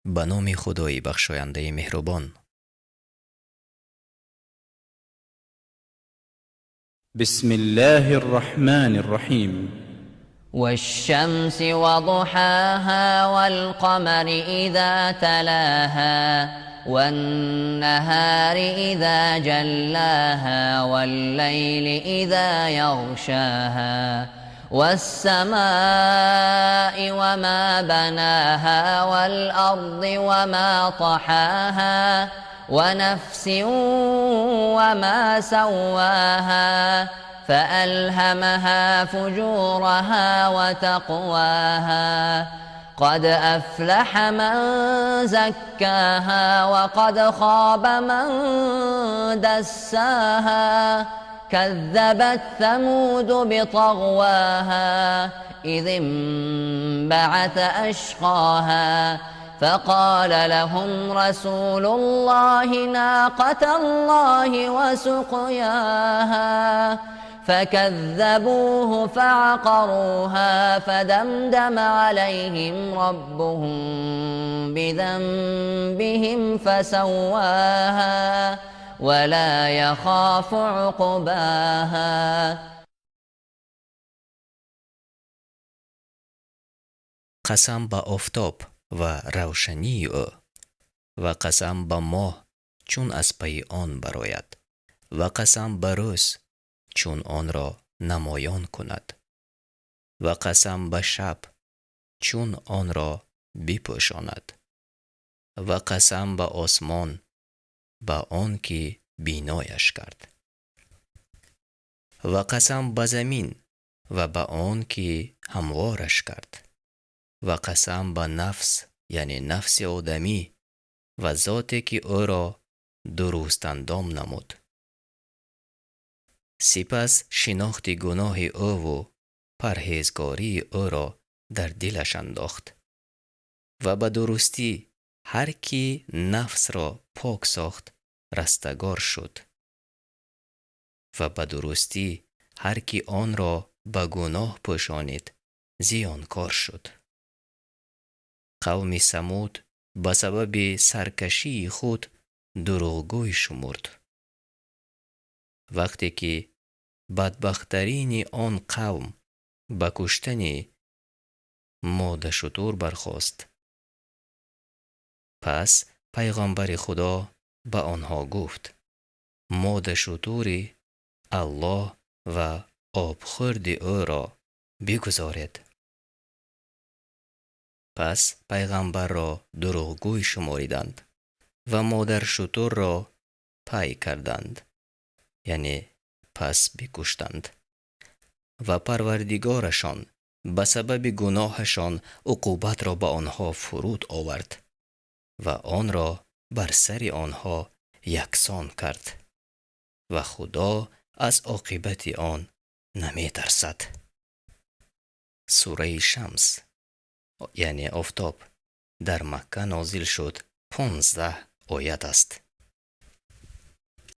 Ба номи Худои бахшояндаи меҳрубон. بسم الله الرحمن الرحيم. والشمس وضحاها والقمر إذا تلاها والنهار إذا جلاها والليل إذا يغشاها والسماء وما بناها والأرض وما طحاها ونفس وما سواها فألهمها فجورها وتقواها قد أفلح من زكاها وقد خاب من دساها كذبت ثمود بطغواها إذ انبعث أشقاها فقال لهم رسول الله ناقة الله وسقياها فكذبوه فعقروها فدمدم عليهم ربهم بذنبهم فسواها ولا يخاف عقباها. Қасам ба офтоб ва равшании ӯ ва қасам ба моҳ, чун аз пайи он барояд, ва қасам ба рӯз, чун онро намоён кунад, ва қасам ба шаб, чун онро бипӯшонад, ва қасам ба осмон, ба он ки бинояш кард, ва қасам ба замин ва ба он ки ҳамвораш кард, ва қасам ба нафс, яъне нафси одамӣ, ва зоте ки ӯро дурустандом намуд. Сипас шинохти гуноҳи ӯву парҳезгории ӯро дар дилаш андохт. Ва ба дурустӣ ҳар ки нафсро пок сохт, растагор шуд. Ва ба дурустӣ ҳар ки онро ба гуноҳ пӯшонид, зиёнкор шуд. Қавми Самуд ба сабаби саркашии худ дурӯғгӯй шумурд. Вақте ки бадбахттарини он қавм ба куштани модашутур бархост, пас пайғамбари Худо ба онҳо гуфт: модашутури Аллоҳ ва обхӯрди ӯро бигузоред. Пас пайғамбарро дурӯғгӯй шумориданд ва модаршутурро пай карданд, яъне пас бикуштанд. Ва Парвардигорашон ба сабаби гуноҳашон уқубатро ба онҳо фуруд овард ва онро бар сари онҳо яксон кард ва Худо аз оқибати он наметарсад. Сураи Шамс, яъне офтоб, дар Макка нозил шуд, 15 оят аст.